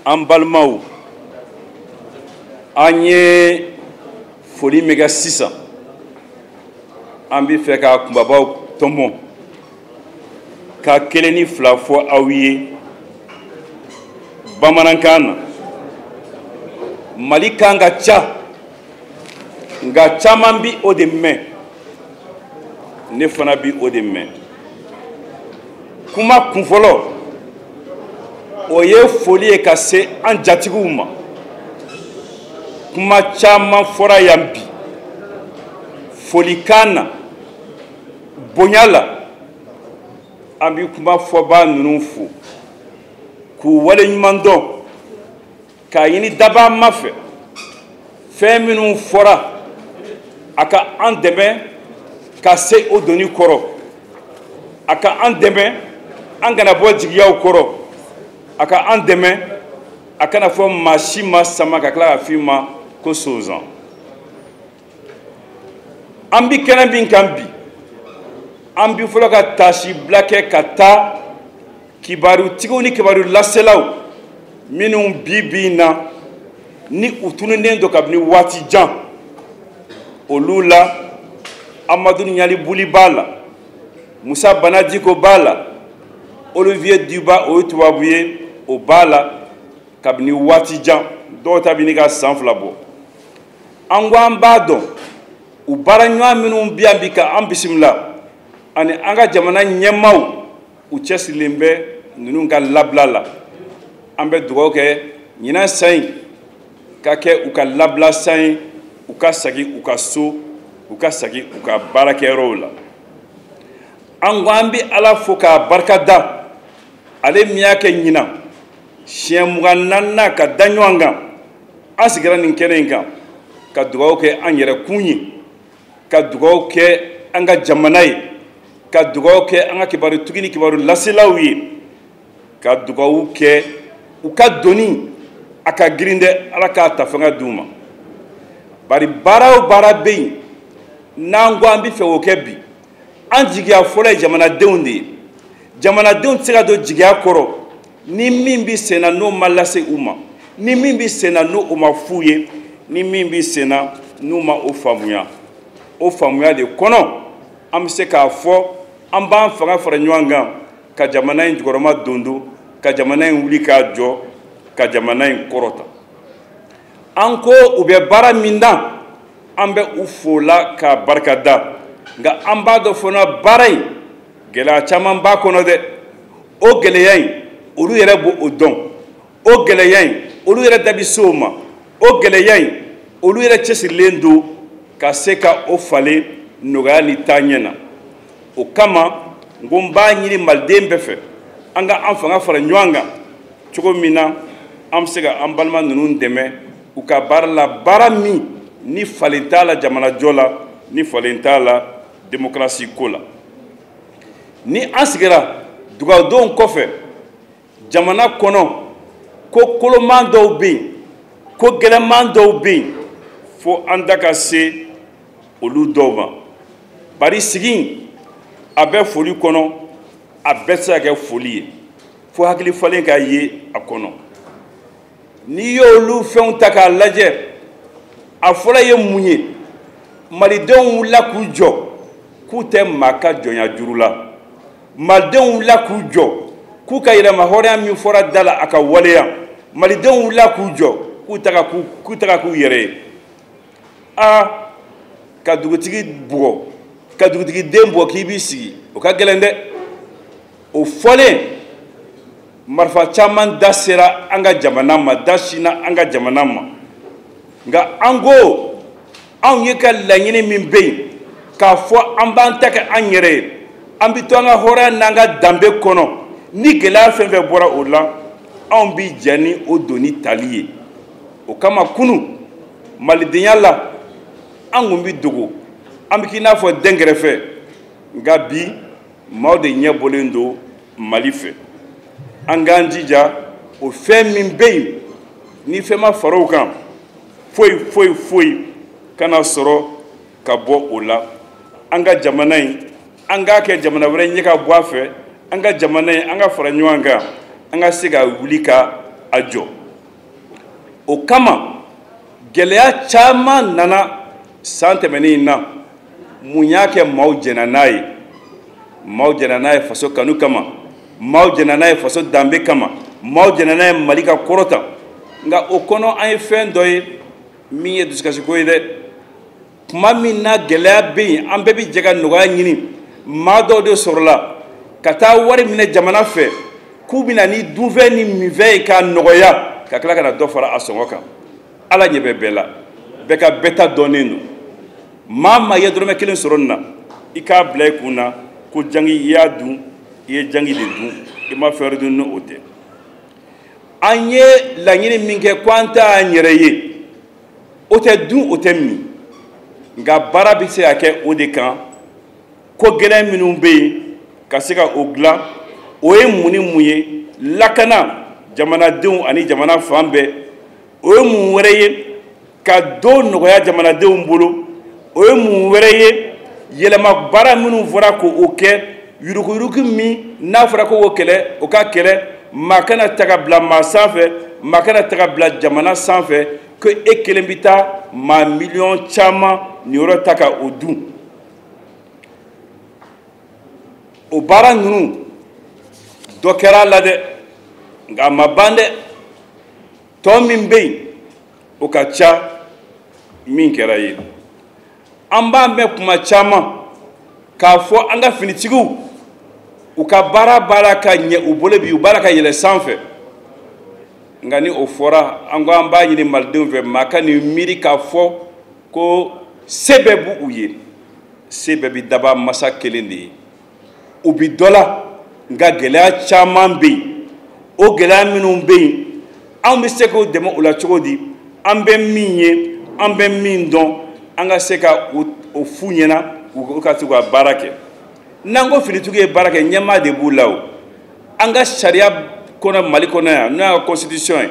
An balimaw, an ye foli min kɛ sisan, an bɛ fɛ ka kunbabaw tɔnbɔn ka kelen ni fila fɔ aw ye bamanankan na. Mali kan ka ca, nka caman bi o de mɛn, ne fana bi o de mɛn. Kuma kunfɔlɔ, o ye foli ye ka se an jatigiw ma. Kuma caman fɔra yan bi folikan na, bonya la. An bɛ kuma fɔbaa ninnu fo k'u waleɲuman dɔn, k'a ɲini dabaa ma fɛ fɛn minnu fɔra a ka an dɛmɛ ka se o doni kɔrɔ, a ka an dɛmɛ an kana bɔ jigiyaw kɔrɔ, a ka an dɛmɛ a kana fɔ maa si ma sama ka tila ka f'i ma ko sonsan. An bi kɛnɛ min kan bi, an bi fɔlɔ ka taasibila kɛ ka taa kibarutigiw ni kibaru laselaw minnu bi bi in na ni u tununnen don kabini waati jan, olu la Amadu Ɲalibuli b'a la, Musa Banadiko b'a la, Olivier Duba, o ye tubabu ye, o b'a la kabini waati jan, dɔw ta bɛ ɲini ka san 2 bɔ. An ko an b'a dɔn u baaraɲɔgɔn minnu bɛ yan bi ka an bisimila ani an ka jamana ɲɛmaaw, u cɛsirilen bɛ ninnu ka labila la. An bɛ dugawu kɛ ɲinan san in ka kɛ u ka labila san ye, u ka segin u ka so, u ka segin u ka baarakɛyɔrɔw la. An ko an bɛ Ala fo k'a barika da, ale min y'a kɛ ɲinan siɲɛ 24nan ka da ɲɔgɔn kan, an sigira nin kɛnɛ in kan ka dugawu kɛ an yɛrɛ kun ye, ka dugawu kɛ an ka jamana ye, ka dugawu kɛ an ka kibarutigi ni kibaru laselaw ye, ka dugawu kɛ u ka doni a ka girin dɛ, Ala k'a ta fanga d'u ma. Bari baara o baara bɛ yen n'an ko an bɛ fɛ k'o kɛ bi, an jigiya fɔlɔ ye jamanadenw de ye. Jamanadenw tɛ se ka don jigiya kɔrɔ ni min bɛ sen na n'o ma lase u ma, ni min bɛ sen na n'o ma f'u ye, ni min bɛ sen na n'u ma o faamuya. O faamuya de kɔnɔ an bɛ se k'a fɔ an b'an fanga fara ɲɔgɔn kan ka jamana in jukɔrɔma dondo, ka jamana in wuli k'a jɔ, ka jamana in kɔrɔta. An ko u bɛ baara min na, an bɛ u fo la k'a barika da, nka an b'a dɔn fana baara in gɛlɛya caman b'a kɔnɔ dɛ. O gɛlɛya in olu yɛrɛ b'o dɔn, o gɛlɛya in olu yɛrɛ da bɛ se o ma, o gɛlɛya in olu yɛrɛ cɛsirilen don ka se ka o falen nɔgɔya ni taaɲɛ na. O kama n ko n b'a ɲini maliden bɛɛ fɛ, an ka an fanga fara ɲɔgɔn kan cogo min na an bɛ se ka an balima ninnu dɛmɛ u ka baara la, baara min ni falen t'a la jamanajɔ la, ni falen t'a la démocratie ko la. Ni an sigira dugawudenw kɔfɛ jamana kɔnɔ, ko koloman dɔw bɛ yen, ko gɛlɛman dɔw bɛ yen, fo an da ka se olu dɔw ma. Bari sigi a bɛ foli kɔnɔ, a bɛɛ tɛ se ka kɛ foli ye, fo hakili falen ka ye a kɔnɔ. N'i y'olu fɛnw ta k'a lajɛ, a fɔlɔ ye mun ye? Malidenw wulila k'u jɔ k'u tɛ maa ka jɔnya juru la. Malidenw wulila k'u jɔ k'u ka yɛrɛmahɔrɔnya min fɔra da la a ka waleya. Malidenw wulila k'u jɔ k'u ta ka k'u yɛrɛ ye. Aa, ka dugutigi bugɔ, ka dugutigi den bugɔ k'i b'i sigi, o ka gɛlɛn dɛ. O fɔlen, marifa caman da sera an ka jamana ma, da sinna an ka jamana ma. Nka an ko anw ye ka laɲini min bɛ yen k'a fɔ an b'an ta kɛ an yɛrɛ ye, an bɛ to an ka hɔrɔnya n'an ka danbe kɔnɔ, ni gɛlɛya fɛn fɛn bɔra o la, anw bi jɛ ni o doni tali ye. O kama kunun malidenya la an kun bi dogo, an bɛ k'i n'a fɔ dɛnkɛrɛfɛ, nka bi maaw de ɲɛ bɔlen don Mali fɛ. An k'an jija o fɛn min bɛ yen ni fɛn ma fara o kan, foyi foyi foyi kana sɔrɔ ka bɔ o la. An ka jamana in, an k'a kɛ jamana wɛrɛ ɲɛ ka bɔ a fɛ. An ka jamana in, an ka fara ɲɔgɔn kan, an ka se ka wuli ka a jɔ. O kama gɛlɛya caman nana san tɛmɛnen in na. Mun y'a kɛ maaw jɛnna n'a ye? Maaw jɛnna n'a ye faso kanu kama, maaw jɛnna n'a ye faso danbe kama, maaw jɛnna n'a ye Mali ka kɔrɔta. Nka o kɔnɔ an ye fɛn dɔ ye min ye dusukasiko ye dɛ. Tuma min na gɛlɛya bɛ yen, an bɛɛ bɛ jɛ ka nɔgɔya ɲini. Maa dɔw de sɔrɔla ka taa wari minɛ jamana fɛ k'u bɛna ni dunfɛn ni minfɛn ye k'a nɔgɔya, ka tila ka na dɔ fara a sɔngɔ kan. Ala ɲɛ bɛ bɛɛ la, bɛɛ ka bɛɛ ta dɔnnen don. Maa maa ye dɔrɔmɛ kelen sɔrɔ nin na, i k'a bila i kun na ko jangi i y'a dun, i ye jangi de dun, i ma fɛn wɛrɛ dun ni o tɛ. An ye laɲini min kɛ ko an t'a yɛrɛ ye, o tɛ dun, o tɛ min, nka baara bɛ se ka kɛ o de kan. Ko gɛlɛn minnu bɛ yen ka se ka o dilan, o ye mun ni mun ye? Lakana jamanadenw ani jamana fan bɛɛ. O ye mun wɛrɛ ye? Ka don nɔgɔya jamanadenw bolo. O ye mun wɛrɛ ye? Yɛlɛma baara minnu fɔra k'o kɛ, yuruguyurugu min n'a fɔra k'o kɛlɛ, o ka kɛlɛ. Maa kana ta ka bila maa sanfɛ, maa kana ta ka bila jamana sanfɛ ko e kelen bɛ taa maa miliyɔn caman niyɔrɔ ta ka o dun. O baara ninnu dɔ kɛra a la dɛ, nka a ma ban dɛ. Tɔ min bɛ yen o ka ca min kɛra ye. An b'a mɛn kuma caman k'a fɔ an ka finitigiw u ka baara baara ka ɲɛ u bolo bi, u baara ka yɛlɛ sanfɛ. Nka ni o fɔra, an ko an b'a ɲini malidenw fɛ, maa ka nin miiri k'a fɔ ko se bɛɛ b'u ye. Se bɛɛ bɛ daba masa kelen de ye. U bi dɔ la, nka gɛlɛya caman bɛ yen. O gɛlɛya minnu bɛ yen, an bɛ se k'o dɛmɛ u la cogo di? An bɛ min ye, an bɛ min dɔn, an ka se ka o f'u ɲɛna, u ka se k'u ka baara kɛ. N'an ko finitigiw ye baara kɛ, ɲɛmaa de b'u la o. An ka sariya kɔnɔ Mali kɔnɔ yan, n'o y'an ka constitution ye,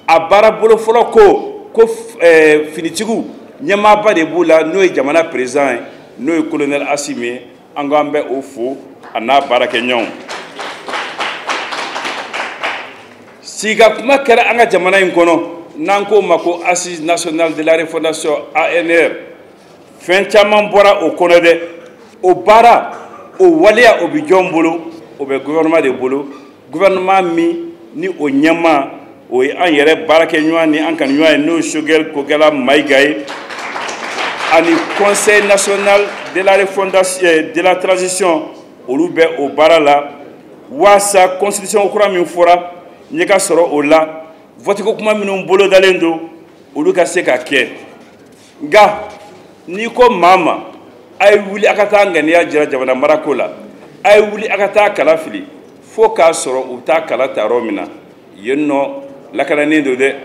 a baara bolo fɔlɔ ko finitigiw ɲɛmaaba de b'u la, n'o ye jamana président ye, n'o ye colonel Assimi ye. An ko an bɛ o fo a n'a baarakɛɲɔgɔnw. Sigi kuma kɛra an ka jamana in kɔnɔ, n'an k'o ma ko Assise nationale de la refondation ANR. Fɛn caman bɔra o kɔnɔ dɛ. O baara, o waleya, o bɛ jɔn bolo? O bɛ gouvernement de bolo. Gouvernement min ni o ɲɛmaa, o ye an yɛrɛ baarakɛɲɔgɔn ni an kanuɲɔgɔn ye, n'o ye Choguel Kokalla Maïga ye, ani Conseil national de la refondation de la transition, olu bɛ o baara la waasa constitution kura min fɔra ɲɛ ka sɔrɔ o la, vote ko kuma minnu bolodalen don, olu ka se ka kɛ. Nka n'i ko maa ma a ye wuli a ka taa ŋaniya jira jamana marako la, a ye wuli a ka taa kala fili, fo k'a sɔrɔ u bɛ taa kala ta yɔrɔ min na yen nɔ lakananen don dɛ.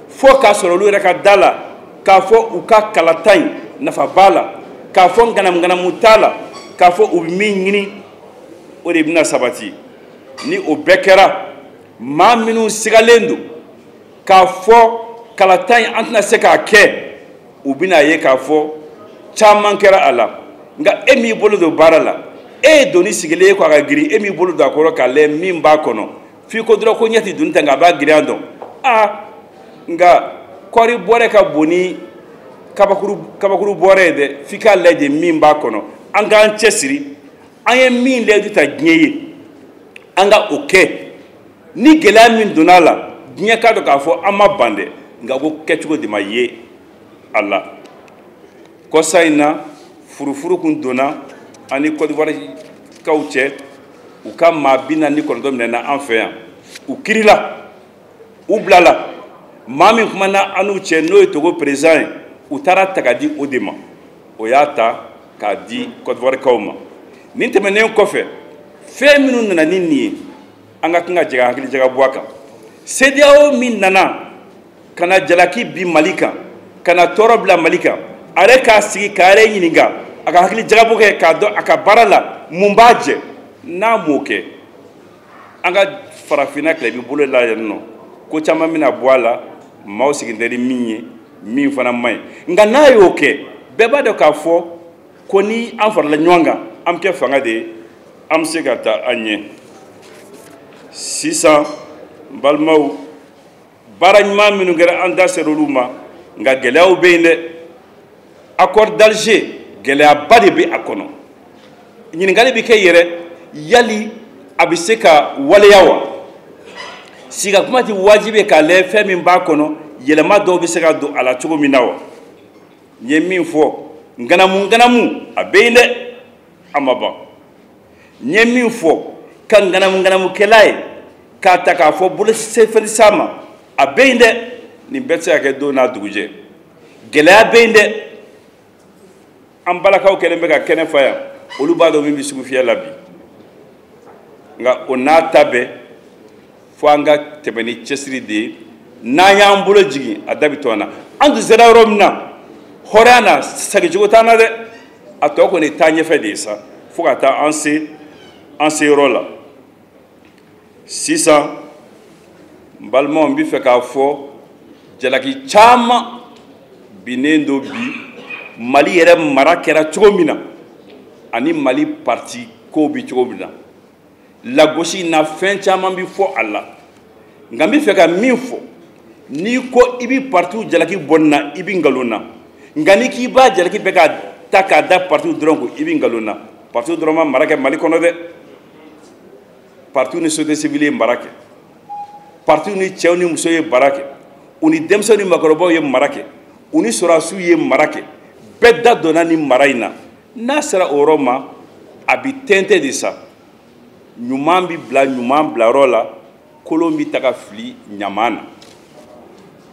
Fo k'a sɔrɔ olu yɛrɛ ka da la k'a fɔ u ka kalata in nafa b'a la, k'a fɔ ŋanamuŋanamu t'a la, k'a fɔ u bɛ min ɲini o de bɛna sabati. Ni o bɛɛ kɛra, maa minnu sigalen don k'a fɔ kalata in an tɛna se k'a kɛ, u bɛna ye k'a fɔ caman kɛra a la. Nka e m'i bolo don baara la, e ye doni sigilen ye ko a ka girin, e m'i bolo don a kɔrɔ k'a lajɛ min b'a kɔnɔ, f'i ko dɔrɔn ko ɲɛ tɛ doni ta, nka a b'a girinya dɔn. Aa, nka kɔɔri bɔrɛ ka bon ni kabakuru bɔrɛ ye dɛ, f'i k'a lajɛ min b'a kɔnɔ. An k'an cɛsiri, an ye min layidu ta diɲɛ ye, an ka o kɛ. Ni gɛlɛya min donna a la, diɲɛ k'a dɔn k'a fɔ an ma ban dɛ, nka ko kɛcogo de ma ye a la. Kɔsa in na, furufuru kun donna an ni Côte d'Ivoire kaw cɛ, u ka maa 49 minɛna an fɛ yan. U kirila, u bilala. Maa min kumana an n'u cɛ, n'o ye Togo président ye, u taara ta ka di o de ma. O y'a ta k'a di Côte d'Ivoire kaw ma. Nin tɛmɛnen kɔfɛ, fɛn minnu nana ni nin ye, an ka kan ka jɛ ka hakili jagabɔ a kan. CEDEAO min nana ka na jalaki bin Mali kan, ka na tɔɔrɔ bila Mali kan, a yɛrɛ k'a sigi k'a yɛrɛ ɲininka, a ka hakili jagabɔ kɛ k'a dɔn a ka baara la mun b'a jɛ. N'a m'o kɛ, an ka farafinna tilebin bolo la yan nɔ, ko caman bɛna bɔ a la, maaw sigilen tɛ ni min ye, min fana man ɲi. Nka n'a y'o kɛ, bɛɛ b'a dɔn k'a fɔ ko ni an farala ɲɔgɔn kan, an bɛ kɛ fanga de ye, an bɛ se ka taa an ɲɛ. Sisan n balimaw, Baara ɲuman minnu kɛra, an da sera olu ma, nka gɛlɛyaw bɛ yen dɛ. Accord d'Alger, gɛlɛyaba de bɛ a kɔnɔ. Ɲininkali bɛ kɛ yɛrɛ, yali a bɛ se ka waleya wa? Sigi kuma tɛ wajibi ye k'a lajɛ fɛn min b'a kɔnɔ, yɛlɛma dɔw bɛ se ka don a la cogo min na wa? N ye min fɔ, ŋanamu ŋanamu a bɛ yen dɛ, a ma ban. N ye min fɔ ka ŋanamu ŋanamukɛla ye k'a ta k'a fɔ bolo sefɛn ma, a bɛ yen dɛ. Nin bɛɛ tɛ se ka kɛ don n'a dugujɛ. Gɛlɛya bɛ yen dɛ. An balakaw kɛlen bɛ ka kɛnɛ fa yan, olu b'a dɔn min bɛ sugu fiyɛ la bi. Nka o n'a ta bɛɛ, fo an ka tɛmɛ ni cɛsiri de ye. N'an y'an bolo jigin, a da bɛ to an na. An dun sera yɔrɔ min na hɔrɔnya na, segincogo t'an na dɛ. A tɔ kɔni taa ɲɛfɛ de ye sa, fo ka taa an se an se yɔrɔ la. Sisan n balimaw, n bɛ fɛ k'a fɔ jalaki caman binnen don bi Mali yɛrɛ mara kɛra cogo min na, ani Mali parti kow bɛ cogo min na. Lagosi na, fɛn caman bɛ fɔ a la, nka n bɛ fɛ ka min fɔ, n'i ko i bɛ partiw jalaki bɔ nin na, i bɛ nkalon na. Nka n'i k'i b'a jalaki bɛɛ ka ta k'a da partiw dɔrɔn kun, i bɛ nkalon na. Partiw dɔrɔn ma mara kɛ Mali kɔnɔ dɛ. Partiw ni société civile ye mara kɛ, partiw ni cɛw ni musow ye baara kɛ, u ni denmisɛnw ni maakɔrɔbaw ye mara kɛ, u ni sɔrɔdasiw ye mara kɛ. Bɛɛ da donna nin mara in na. N'a sera o yɔrɔ ma, a bɛ tɛntɛn de sa. Ɲuman bɛ bila ɲuman bilayɔrɔ la, kolon bɛ taga fili ɲaman na.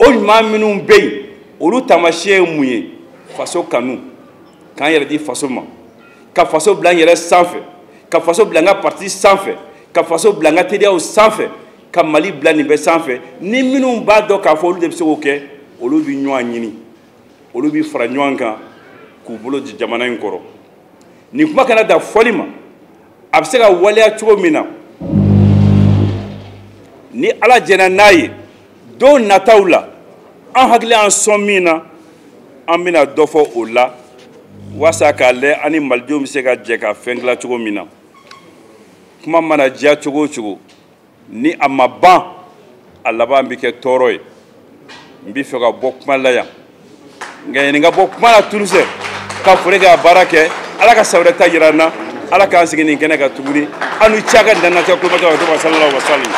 O ɲuman minnu bɛ yen, olu taamasiyɛn ye mun ye? Faso kanu, k'an yɛrɛ di faso ma, ka faso bila an yɛrɛ sanfɛ, ka faso bila an ka parti sanfɛ, ka faso bila an ka teriyaw sanfɛ, ka Mali bila nin bɛɛ sanfɛ. Ni minnu b'a dɔn k'a fɔ olu de bɛ se k'o kɛ, olu bɛ ɲɔgɔn ɲini, olu bɛ fara ɲɔgɔn kan k'u bolo di jamana in kɔrɔ. Nin kuma kana dan fɔli ma, a bɛ se ka waleya cogo min na, ni Ala jɛnna n'a ye, don nataw la, an hakili y'an sɔn min na, an bɛna dɔ fɔ o la, walasa k'a lajɛ an ni malidenw bɛ se ka jɛ ka fɛn dilan cogo min na. Kuma mana diya cogo o cogo, ni a ma ban, a laban bɛ kɛ tɔɔrɔ ye. N bɛ fɛ ka bɔ kuma la yan, nka yanni n ka bɔ kuma la Tunisɛ ka foli kɛ ka baara kɛ, Ala ka san wɛrɛ ta yira n na, Ala k'an sigi nin kɛnɛ kan tuguni. Aw ni ce a ka danna cɛ kulomajɔ ka to ka salala wa salim.